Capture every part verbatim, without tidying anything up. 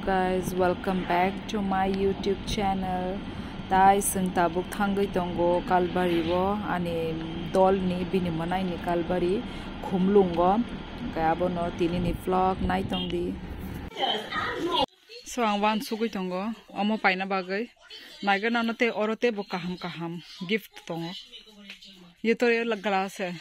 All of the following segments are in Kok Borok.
Guys, welcome back to my YouTube channel. Tai chwng tabuk thangwi tongo Kalbari o, ani dol ni, bini mwnai ni Kalbari Khumlung o. Hwnkhe abono tini ni vlog nai tong di. So ang wansugwi tongo omo paina bagwi. Naigwna no tei oro teibo kaham kaham gift tongo. Ye to ye glass hai.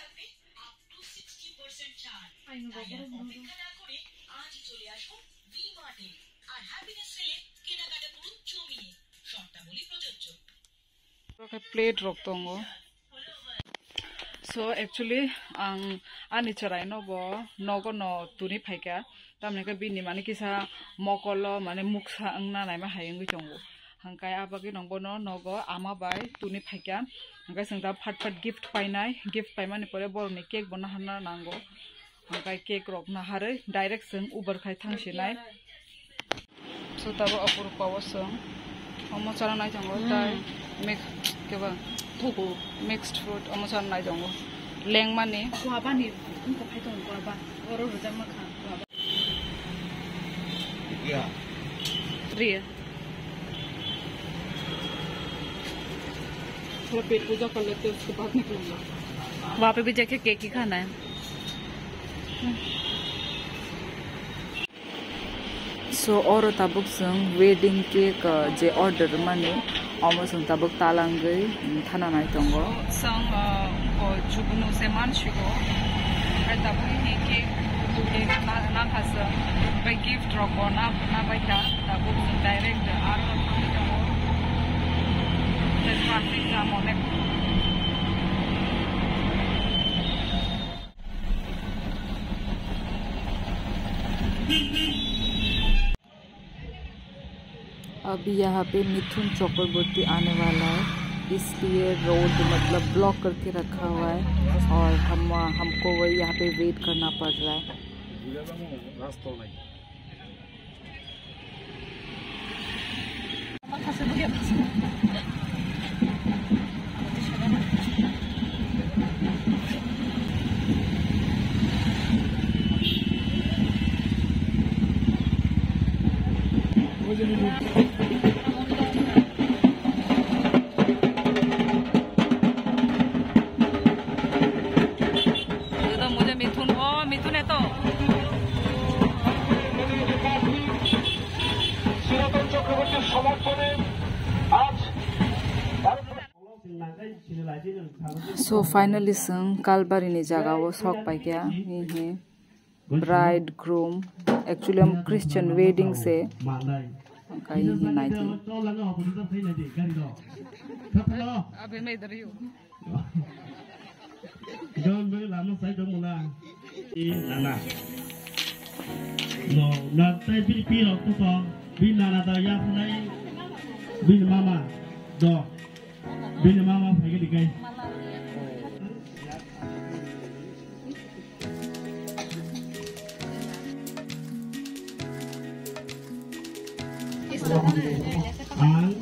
Plate rok tongo. So actually ang ani chwrai no bo nogo no tuni phaikha, tamni khe bini mane kisa mokolo mane muksa wngna naima hai wngwi tongo, hwnkhe abagwi nang bono nogo ama bai tuni phaikha, hwnkhe chwng da phat phat gift painai, gift paimani pore borokni cake bo naharna nango. Hwnkhe cake rok naharwi direct chwng Uber khai thangsinai. So tabuk Apurupa o chwng omo chana nai tongo, hmm, tai mix keba thuku mixed fruit omo chana nai tongo. Lengmani. Kuabani wngkha phai tongo kuaba. Oro rwjakma kha kuaba. Ria. थोड़ा पेट पूजा कर लेते हैं, उसके बाद निकलूंगा। वहाँ पे भी जाके केक ही खाना है। So oro tabuk chwng wedding cake, uh, je order mani, omo chwng tabuk talangwi, mm, thana nai tongo. Chwng, uh, o jugunu se mansigo. Hai tabuk ni cake, cake na, na khaswng. Bai gift rok bo na, na bai kha. Tabuk chwng direct aro thangwi tongo. Tei traffic jam onek. अभी यहाँ पे मिथुन चक्रवर्ती आने वाला है, इसलिए रोड मतलब ब्लॉक करके रखा हुआ है और हम, हमको वो यहाँ पे वेट करना पड़ रहा है। ये तो मुझे मिथुन, ओ मिथुन है तो। So finally chwng Kalbari ni jaga o sok paikha, hihi bride groom, actually omo Christian wedding se, hwnkhe hihi naidi. Abe mai dari. Don bai lama sai dong mula. I nana. No, na tai bini pi rok to to. Bini nana da ya phunai. Bini mama. Do. Bini mama phai gini kai. Ang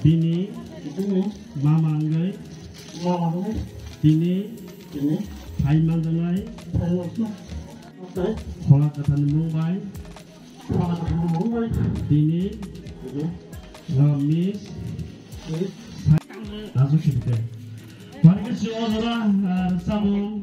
bini mama wngwi tini phai manjaknai Phola Kwtharni mung bai tini, uh, Miss Rajo Kipte. Barikhe si o jora, ah, samung.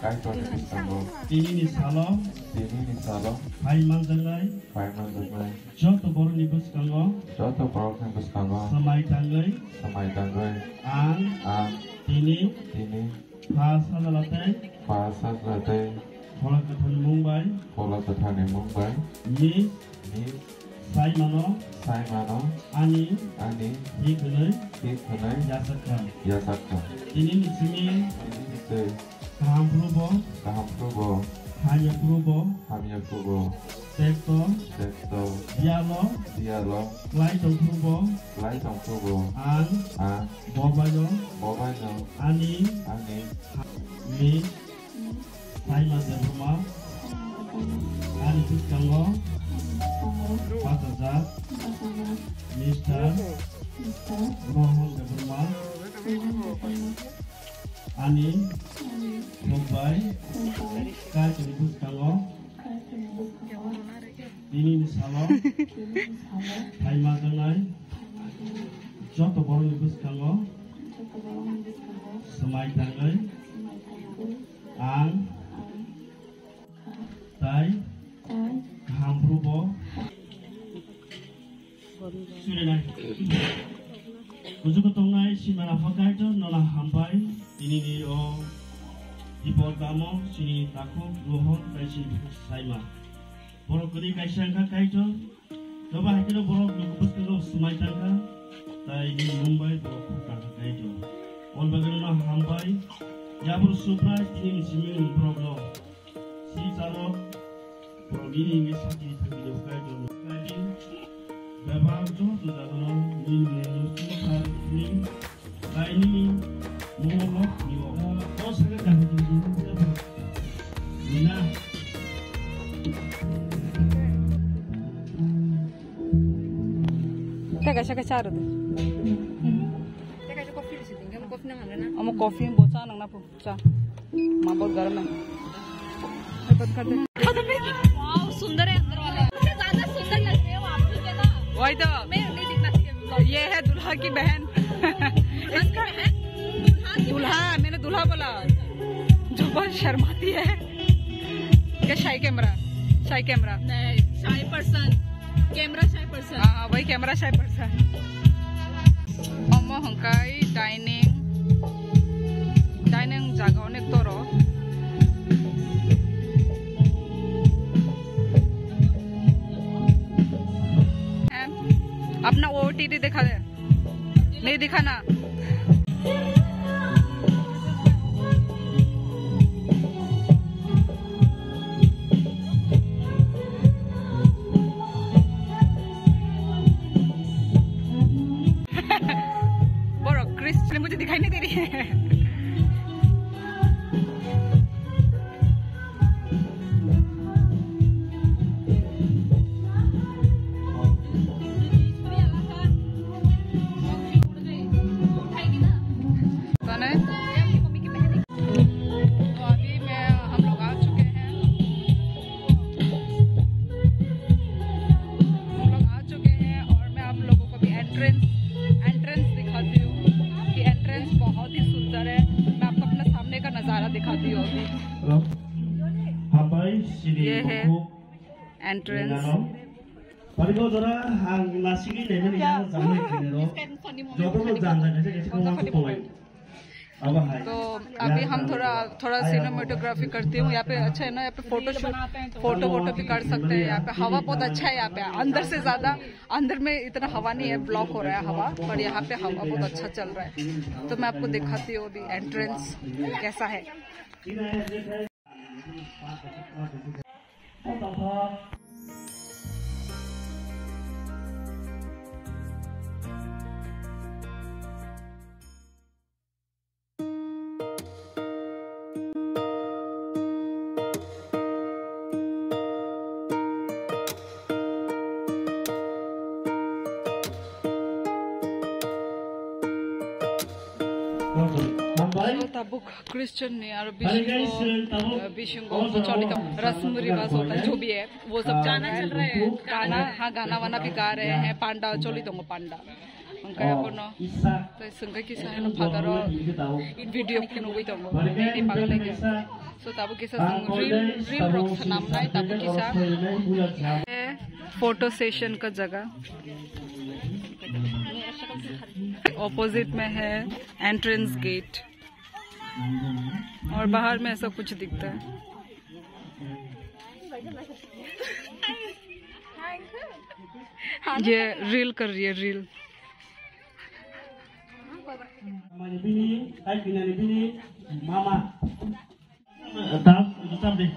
Kaitorni bwskango. Tini ni salo. Tini ni salo. Phai manjaknai. Phai manjaknai. Joto borokni bwskango. Joto borokni bwskango. Swmai tangwi. Swmai tangwi. Ang. Ang. Tini. Tini. Pha sajla tei. Pha sajla tei. Phola Kwtharni mung bai. Phola Kwtharni mung bai. Miss. Miss. Sai mano. Sai mano. Ani. Ani. Hi khwnwi. Hi khwnwi. Yasakha. Yasakha. Tini ni simi. Tini ni simi. Kaham phuru bo. Kaham phuru bo. Hamya phuru bo. Hamya phuru bo. Tekto. Tekto. Biyalo. Biyalo. Klai tong phuru bo. Klai tong phuru bo. Ang. Ang. Bobaino. Bobaino. Ani. Ani. Ni. Saima Debbarma. Ani bwskango. Pachajak. Mister. Rohan Debbarma. Ani. Ani. Phukbai. Phukbai. Kaitorni bwskango. Kaitorni bwskango. Dinini salo. Dinini salo. Thaima janai. Thaima janai. Joto borokni bwskango. Joto borokni bwskango. Swmai tangwi. Swmai tangwi. Ang. Ang. Tai. Tai. Kaham phuru bo. Surinai. Kuchugo tongnai Simana Pha Kaitor nono hambai, tini ni o Dipor damo chini takhuk Rohon tai chini bukhuk Saima. Borok kwrwi kaisa wngkha Kaitor, joba hai kheno borok ni bwskango swmai tangkha, tai ni mung bai borok khuk tangkha Kaitor. Ol bagwi nono hambai, yabur Subrai tini ni simi borok no. Si chalo, borok nini hwnwi sakni thangwi rw kaitor kaitor. Bebak joto jagano nini mungno sumsar ni, bai nini mungno ni o. O sakha kaham ni. Nina. Teka saka charo de. Omo coffee bo cha nang na po. Cha. Ma bahut garam hai. Wow, sundar hai andar wala. Sabse zyada sundar lag rahe ho aap, theek hai na? Wahi to. Main nahi dikhna chahiye. Ye hai dulha ki behan. Iska hai? Dulha, maine dulha bola. Jo bahut sharmati hai. Kya shy camera? Shy camera. Nahi, shy person. Camera shy person. Ah, wahi camera shy person. Omo hwnkhe dining, dining jaga onek toro. Em, apna O T T dekha de. Nahi dikhana. Boro, Chris, mujhe dikhai nahi de rahi hai. तो अभी मैं, हम लोग आ चुके हैं, हम लोग आ चुके हैं और मैं आप लोगों को भी एंट्रेंस, एंट्रेंस दिखाती हूँ कि एंट्रेंस बहुत ही सुंदर है। मैं आपको अपना सामने का नज़ारा दिखाती हूँ अभी। ये है एंट्रेंस। तो अभी हम थोड़ा, थोड़ा सिनेमेटोग्राफी करती हूँ। यहाँ पे अच्छा है ना, यहाँ पे फोटोशूट, फोटो वोटो भी कर सकते हैं। यहाँ पे हवा बहुत अच्छा है, यहाँ पे अंदर से ज्यादा, अंदर में इतना हवा नहीं है, ब्लॉक हो रहा है हवा, पर यहाँ पे हवा बहुत अच्छा चल रहा है। तो मैं आपको दिखाती हूँ अभी एंट्रेंस कैसा है। Tabuk Christian ni aro bishingo, bishingo procholiton rasm ribaj hota hai, jo bhi hai, wo sab chal raha hai. Gana, हाँ, गाना वाना भी गा रहे हैं, panda choliton panda. Hwnkhe abono tei swngkhe kisa hino phataro video phunugwi tongo, bini bagwi khe. So tabuk kisa chwng reel, reel rok swnamnai tabuk kisa. Photo session ka jaga. Opposite mein hai entrance gate. और बाहर में ऐसा कुछ दिखता है। ये रील कर रही है, reel. Mani bini, tai pinani bini, mama. Tap, tap de.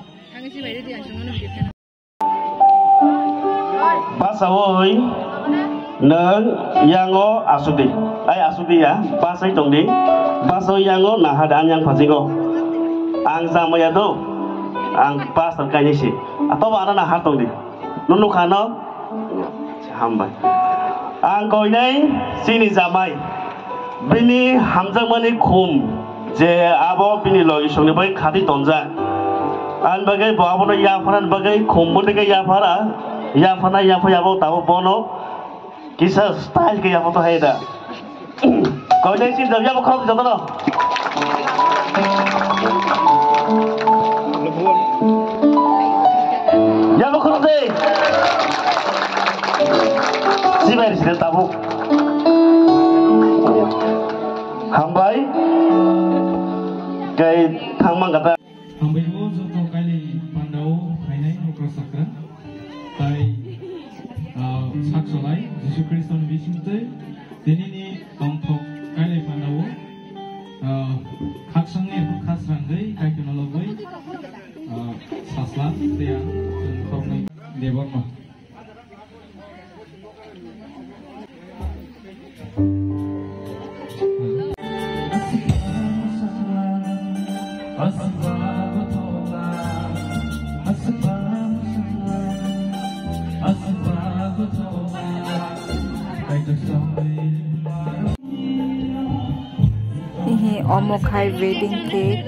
Basawi nwng yango asudi. Ai asudi ya, basai tongdi. Basawi yango nahar de, ang yang phasingo. Ang jamaya do. Ang pastor kaini si. Atoba ana nahar tongdi. Nunu khano. Hambai. Ang koinai sini jamai. Bini hamjakmani khum je abo bini logisongni bai khati tonjak. Ani bagwi bo abono yapharani bagwi khum bwtwi khe yaphara, yaphana yaphai abo tabuk bono kisa style khe yaphato hai da. Koinai sini jab yabo khorok jotono. Yabo khorok de. Sibai sini tabuk. Hambai. Kai thangmang kata. Hambai o joto kailai pandao phainai nokra sakra. Tai, ah, sak solai Jisu Khristo ni bising tei tini ni tongthok kailai pandao, ah, khaksang ni khasrang dei kaikheno loboi, ah, sasla tei ang khoknai Debbarma. Hihi, omo khai wedding cake.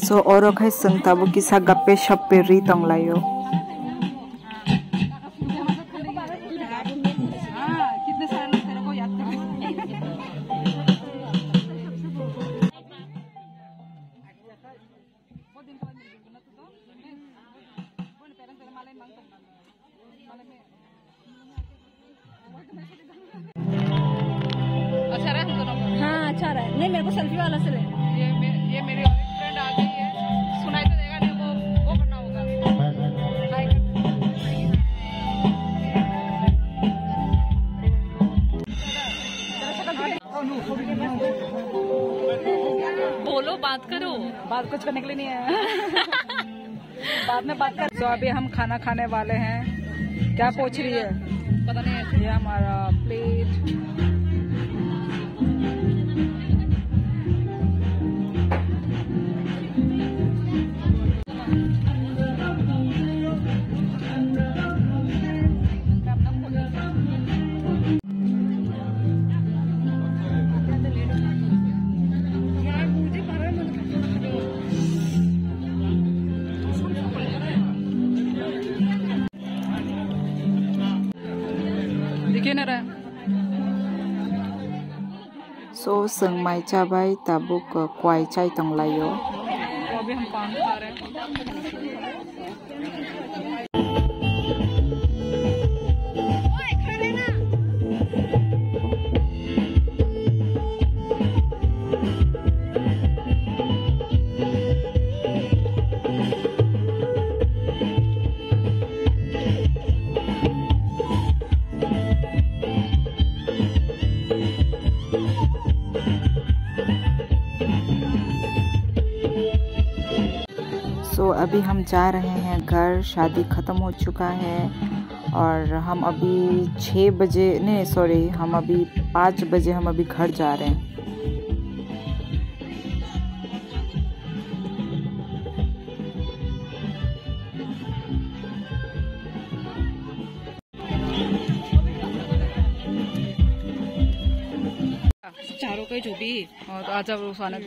So, oro khai chwng tabuk kisa gappe sappe ri tonglaio. अच्छा रहा हम दोनों को। हाँ, अच्छा रहा है। नहीं, मेरे को सेल्फी वाला से लेना। ये मे-, ये मेरी और एक फ्रेंड आ गई है, सुनाई तो देगा नहीं, वो, वो करना होगा। हाय कर दो। बोलो, बात करो। बात कुछ करने के लिए नहीं आया। बाद में बात कर। तो अभी हम खाना खाने वाले हैं। क्या पूछ रही है? पता नहीं है। ये हमारा plate. So, chwng mai chabai tabuk, uh, kwai chai tonglaio. So अभी हम जा रहे हैं घर, शादी खत्म हो चुका है और हम अभी छः बजे, नहीं सॉरी, हम अभी पाँच बजे हम अभी घर जा रहे हैं। Charo kai chobi. Oh, to acha bro sana.